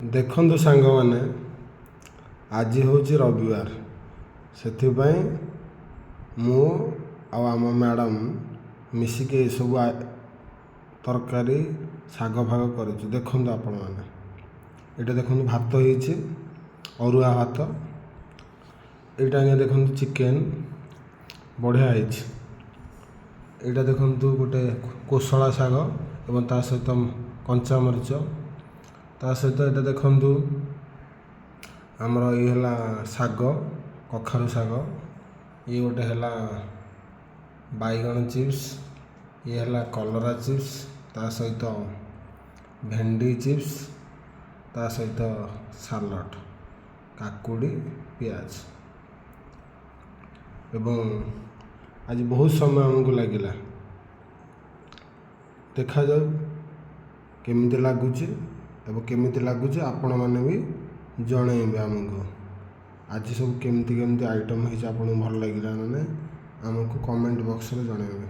ଦେଖନ୍ତୁ ସାଙ୍ଗମାନେ, ଆଜି ହେଉଛି ରବିବାର। ସେଥିପାଇଁ ମୁଁ ଆଉ ଆମ ମ୍ୟାଡ଼ାମ୍ ମିଶିକି ଏସବୁ ତରକାରୀ, ଶାଗ ଫାଗ କରିଛୁ। ଦେଖନ୍ତୁ ଆପଣମାନେ, ଏଇଟା ଦେଖନ୍ତୁ, ଭାତ ହେଇଛି, ଅରୁଆ ଭାତ। ଏଇଟା ଆଜ୍ଞା ଦେଖନ୍ତୁ, ଚିକେନ୍ ବଢ଼ିଆ ହେଇଛି। ଏଇଟା ଦେଖନ୍ତୁ, ଗୋଟେ କୋଶଳା ଶାଗ ଏବଂ ତା ସହିତ କଞ୍ଚାମରିଚ। ତା ସହିତ ଏଇଟା ଦେଖନ୍ତୁ, ଆମର ଇଏ ହେଲା ଶାଗ, କଖାରୁ ଶାଗ। ଇଏ ଗୋଟେ ହେଲା ବାଇଗଣ ଚିପ୍ସ, ଇଏ ହେଲା କଲରା ଚିପ୍ସ, ତା ସହିତ ଭେଣ୍ଡି ଚିପ୍ସ, ତା ସହିତ ସାଲଡ଼, କାକୁଡ଼ି, ପିଆଜ। ଏବଂ ଆଜି ବହୁତ ସମୟ ଆମକୁ ଲାଗିଲା। ଦେଖାଯାଉ କେମିତି ଲାଗୁଛି ଏବଂ କେମିତି ଲାଗୁଛି ଆପଣମାନେ ବି ଜଣେଇବେ ଆମକୁ। ଆଜି ସବୁ କେମିତି କେମିତି ଆଇଟମ୍ ହେଇଛି, ଆପଣଙ୍କୁ ଭଲ ଲାଗିଲା ନା ନାହିଁ, ଆମକୁ କମେଣ୍ଟ ବକ୍ସରେ ଜଣେଇବେ।